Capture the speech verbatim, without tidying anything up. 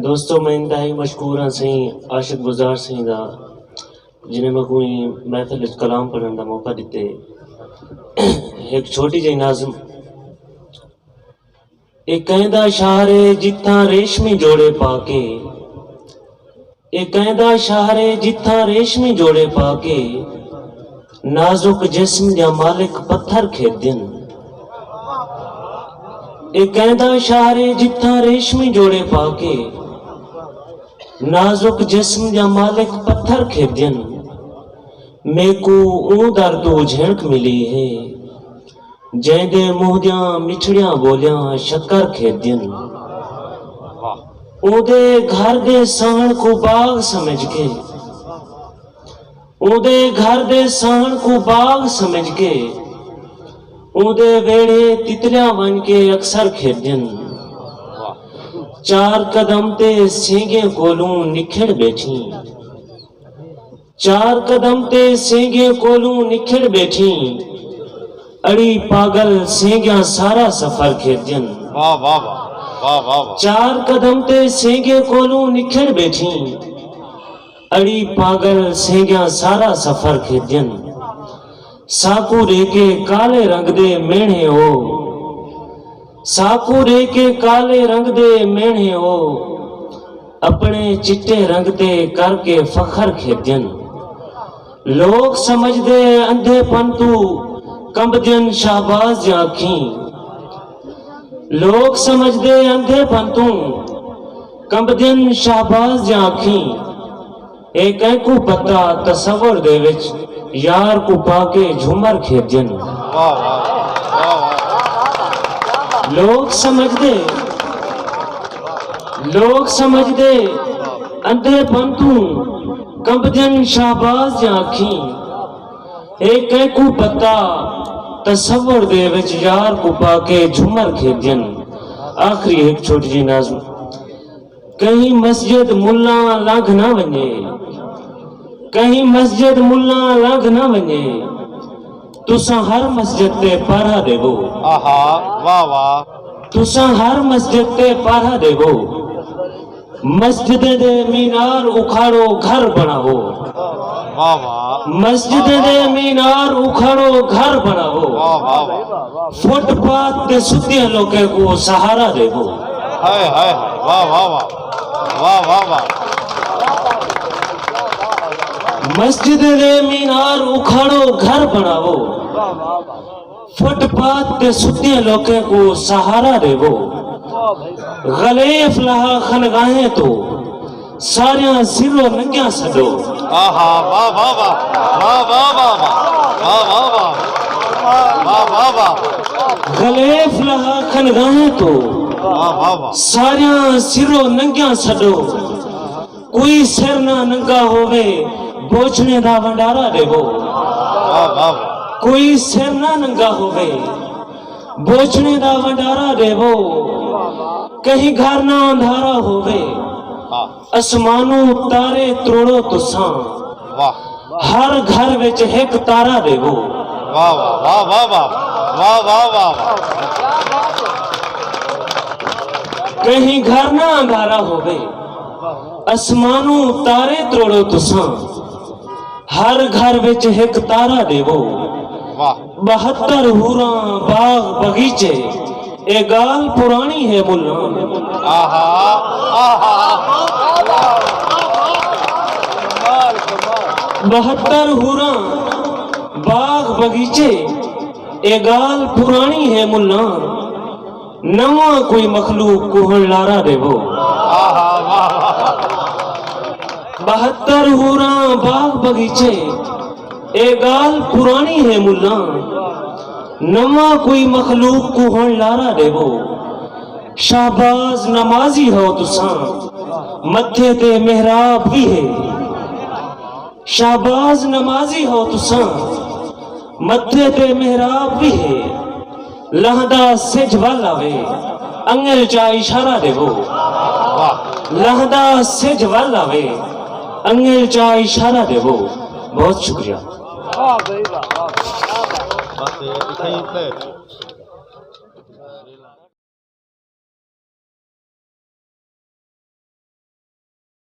دوستو، میں انتہائی مشکور ہاں سئیں عاشق گزار سئیں دا، جنہیں میکوں ایں محفل وچ کلام پڑھݨ دا موقع ݙتے۔ ہک چھوٹی جئی نظم۔ اے کہیں دا شہر ہے جتھاں ریشمی جوڑے پا کے، اے کہیں دا شہر ہے جتھاں ریشمی جوڑے پا کے، نازک جسم دیاں مالک پتھر کھیݙدن۔ اے کہیں دا شہر ہے جتھاں ریشمی جوڑے پا کے، نازک جسم دیاں مالک پتھر کھیݙدن۔ میکوں اوں در توں جھنک ملی ہے، جیندے منہ دیاں مٹھڑیاں ٻولیاں شکر کھیݙدن۔ اوندے گھر دے ساہݨ کوں باغ سمجھ کے، اوندے گھر دے ساہݨ کوں باغ سمجھ کے، اوندے ویڑھے تتلیاں ونڄ کے اکثر کھیݙدن۔ چار قدم تے سینگیں کولوں نکھڑ ٻیٹھیں، چار قدم تے سینگیں کولوں نکھڑ ٻیٹھیں، اڑی پاگل سینگیاں سارا سفر کھیݙدن۔ واہ، واہ، واہ۔ واہ، واہ، واہ۔ چار قدم تے سینگیں کولوں نکھڑ ٻیٹھیں، اڑی پاگل سینگیاں سارا سفر کھیݙدن۔ ساکوں ݙے کے کالے رنگ دے میݨے او، ساکوں ݙے کے کالے رنگ دے میݨے او، اپݨے چٹے رنگ تے کر کے فخر کھیݙدن۔ لوک سمجھدے اندھے پن توں کمبدن شہباز دیاں اکھیں، لوک سمجھدے اندھے پن توں کمبدن شہباز دیاں اکھیں۔ اے کینکوں پتہ تصور دے وچ یار کوں پا کے جھومر کھیݙدن۔ واہ، واہ، واہ، واہ، واہ۔ لوک سمجھدے، لوک سمجھدے اندھے پن توں کمبدن شہباز دیاں اکھیں۔ اے کینکوں پتہ تصور دے وچ یار کوں پا کے جھومر کھیݙدن۔ آخری ہک چھوٹی جئی نظم۔ کہیں مسجد ملاں لنگھ نہ ونڄے، کہیں مسجد ملاں لنگھ نہ ونڄے، تساں ہر مسجد تے پہرا ݙیوو۔ آہا، واہ واہ۔ تساں ہر مسجد تے پہرا ݙیوو۔ مسجدیں دے مینار اکھاڑو، گھر بݨاوو۔ واہ واہ۔ مسجدیں دے مینار اکھاڑو، گھر بݨاوو۔ واہ واہ واہ۔ فٹ پاتھ تے ستیاں لوکیں کوں سہارا ݙیوو۔ ہائے ہائے ہائے، واہ واہ واہ۔ واہ واہ واہ۔ مسجدیں دے مینار اکھاڑو، گھر بݨاوو۔ فٹ پاتھ تے ستیاں لوکیں کوں سہارا ݙیوو۔ غلیف لہا خانگاہیں توں، ساریاں سر و ننگیاں سݙو۔ آہا، واہ واہ واہ۔ واہ واہ واہ واہ۔ واہ واہ واہ۔ واہ واہ واہ۔ غلیف لہا خانگاہیں توں، واہ واہ واہ۔ ساریاں سر و ننگیاں سݙو۔ کوئی سر نہ ننگا ہووے، بوچھڑیں دا ونڈارا ݙیوو۔ واہ واہ واہ۔ کوئی سر نہ ننگا ہووے، بوچھڑیں دا ونڈارا ݙیوو۔ کہیں گھر نہ اندھارا ہووے، ہاں۔ اسمانوں تارے تروڑو تساں۔ واہ۔ ہر گھر وچ ہک تارا ݙیوو۔ واہ واہ واہ واہ واہ۔ واہ واہ واہ واہ۔ کہیں گھر نہ اندھارا ہووے، اسمانوں تارے تروڑو تساں۔ ہر گھر وچ ہک تارا ݙیوو۔ واہ۔ ٻہتر حوراں باغ بغیچے، اے ڳالھ پراݨی ہے ملاں۔ آہا، آہا۔ ٻہتر حوراں باغ بغیچے، اے ڳالھ پراݨی ہے ملاں۔ نواں کوئی مخلوق کوں ہݨ لارا ݙیوو۔ آہا، واہ، واہ۔ ٻہتر حوراں باغ بغیچے، اے ڳالھ پراݨی ہے ملاں۔ نواں کوئی مخلوق کوں ہݨ لارا ݙیوو۔ شہباز نمازی ہو تساں، متھے تے محراب وی ہے۔ شہباز نمازی ہو تساں، متھے تے محراب وی ہے۔ لہندا سجھ ول آوے، انگل چا اشارہ ݙیوو۔ واہ۔ لہندا سجھ ول آوے، انگل چا اشارہ ݙیوو۔ بہت شکریہ۔ واہ بھائی واہ، واہ۔ بس اتھائیں اتنے۔